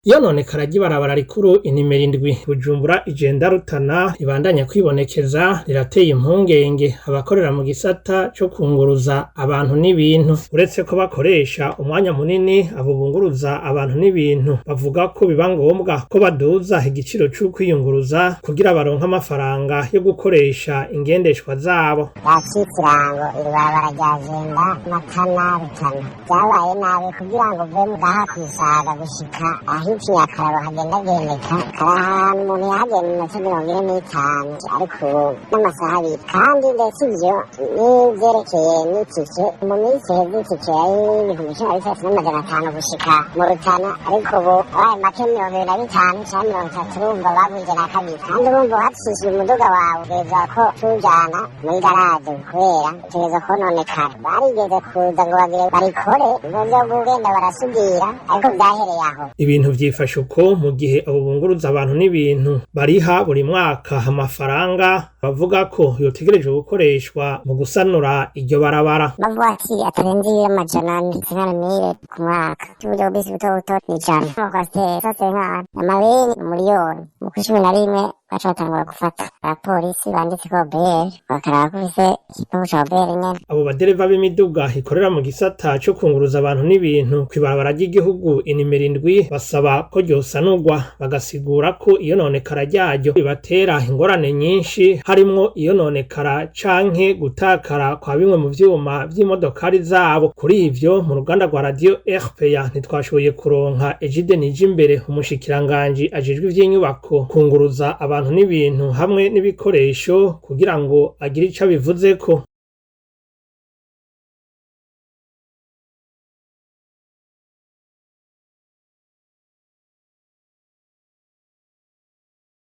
Iyononekara ry'ibarabara rikuru inimero 7 Bujumbura Ijenda Rutana ribandanya kwibonekeza rirateye impungenge abakorera mu gisata co kunguruza abantu n'ibintu. Uretse ko bakoresha umwanya munini, abo bunguruza abantu n'ibintu bavuga ko biba ngombwa ko baduza igiciro c'ukwiyunguruza kugira baronke amafaranga yo gukoresha ingendeshwa zabo. Ryacitse irango iri barabara rya Jenda Matana Rutana ryabaye nabi kugira ngo uve ngaha kw'Isaga gushika aho Ikinyakararo hagendagendeka kari ahantu umuntu yahagenda iminota 45, ariko ubu n'amasaha 2. Kandi ndetse ivyo n'ivyerekeye n'itike, mu minsi iheze itike yari 13,500 gushika mu Rutana, ariko ubu abaye make 25 canke 30. Urumva bagwije na kabiri. Kandi urumva uhacishije umuduga wawe utegerezwa ko tuwujana muri garaje kubera utegerezwa kononekara. Barigeze kuza ngo bagire barikore mu buryo bw'ugenda barasudira, ariko vyahereye aho. Ibintu vyifashe uko mu gihe abo bunguruza abantu n'ibintu bariha buri mwaka amafaranga bavuga ko yotegerejwe gukoreshwa mu gusanura iryo barabara. Amavuwatiri atarenze ibiro 400 mille ku mwaka. Uburyo bisi buto buto ni 100, amakwasiteri 150, amabeni 1 miliyoni. Mu kwa 11 baca batangura gufata abapolisi banditseko OBR, bakaraba ko ufise igipapuro ca OBR nyene. Abo badereva b'imiduga ikorera mu gisata co kunguruza abantu n'ibintu kw'ibarabara ry'igihugu inimero 7 basaba ko ryosanurwa, bagasigura ko iyononekara ryaryo ribatera ingorane nyinshi, harimwo iyononekara canke gutakara kwa bimwe mu vyuma vy'imodokari zabo. Kuri ivyo, mu ruganda rwa radiyo RPA ntitwashoboye kuronka Egide Nijimbere, umushikiranganji ajejwe ivy'inyubako, kunguruza abantu n'ibintu hamwe n'ibikoresho, kugira ngo agire ico abivuzeko.